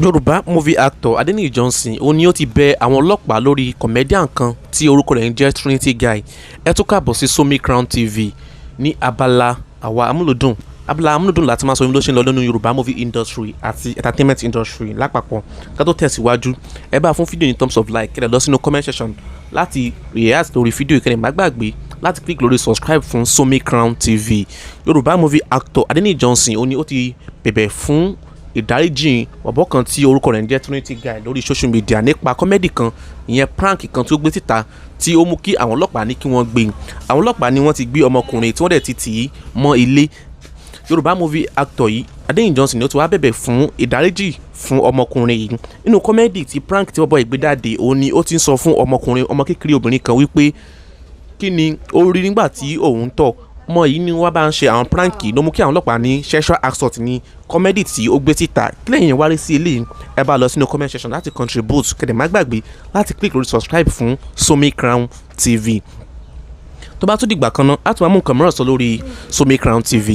Yorùbá movie actor Adeniyi Johnson, ó ní ó ti bẹ àwọn ọlọ́pàá lórí comedian kan tí orúkọ rẹ̀ ń jẹ́ Trinity Guy. Ẹ tún káàbọ̀ sí Somi Crown TV ní abala àwa amúlùdùn. Abala amúlùdùn láti máa sọ ohun tó ṣe ń lọ nínú Yorùbá movie industry àti entertainment industry lápapọ̀. Ká tó tẹ̀síwájú, ẹ bá fún fídíò ní thumbs up, like, kẹ́ lọ sínú comment section láti react lórí fídíò. Ìkẹyìn, má gbàgbé láti click lórí subscribe fún Somi Crown TV. Yorùbá movie actor Adeniyi Johnson, ó ní ó ti bẹ̀bẹ̀ fún ìdáríjìn bọ̀bọ́ kan tí orúkọ rẹ̀ ń jẹ́ Trinity Guy lórí social media nípa comedy kan, ìyẹn prank kan tí ó gbé síta tí ó mú kí àwọn ọlọ́pàá ní kí wọ́n gbé. Àwọn ọlọ́pàá ni wọ́n ti gbé ọmọkùnrin tí wọ́n dẹ̀ ti tì í mọ́ ilé. Yorùbá movie actor yìí, Adeniyi Johnson, ni ó ti wá bẹ̀bẹ̀ fún ìdáríjì fún ọmọkùnrin yìí. Nínú comedy tí prank tí bọ́bọ́ yìí gbé jáde, òun ni ó ti ń sọ fún ọmọkùnrin, ọmọ kékeré obìnrin kan, wípé kí ni ó rí nígbà tí òun tọ̀. Ọmọ yìí ni wọ́n bá ń ṣe àwọn prank ló mú kí àwọn ọlọ́pàá ní sexual assault ní comedy tí ó gbé síta. Kí lẹ́yìn wá rí sí eléyìí? Ẹ bá lọ sínú comment section láti contribute. Kẹ́ dẹ̀ má gbàgbé láti click lórí subscribe fún Somi Crown TV. Tó bá tún dìgbà kan náà, á tún máa mú nǹkan mìíràn sọ lórí Somi Crown TV.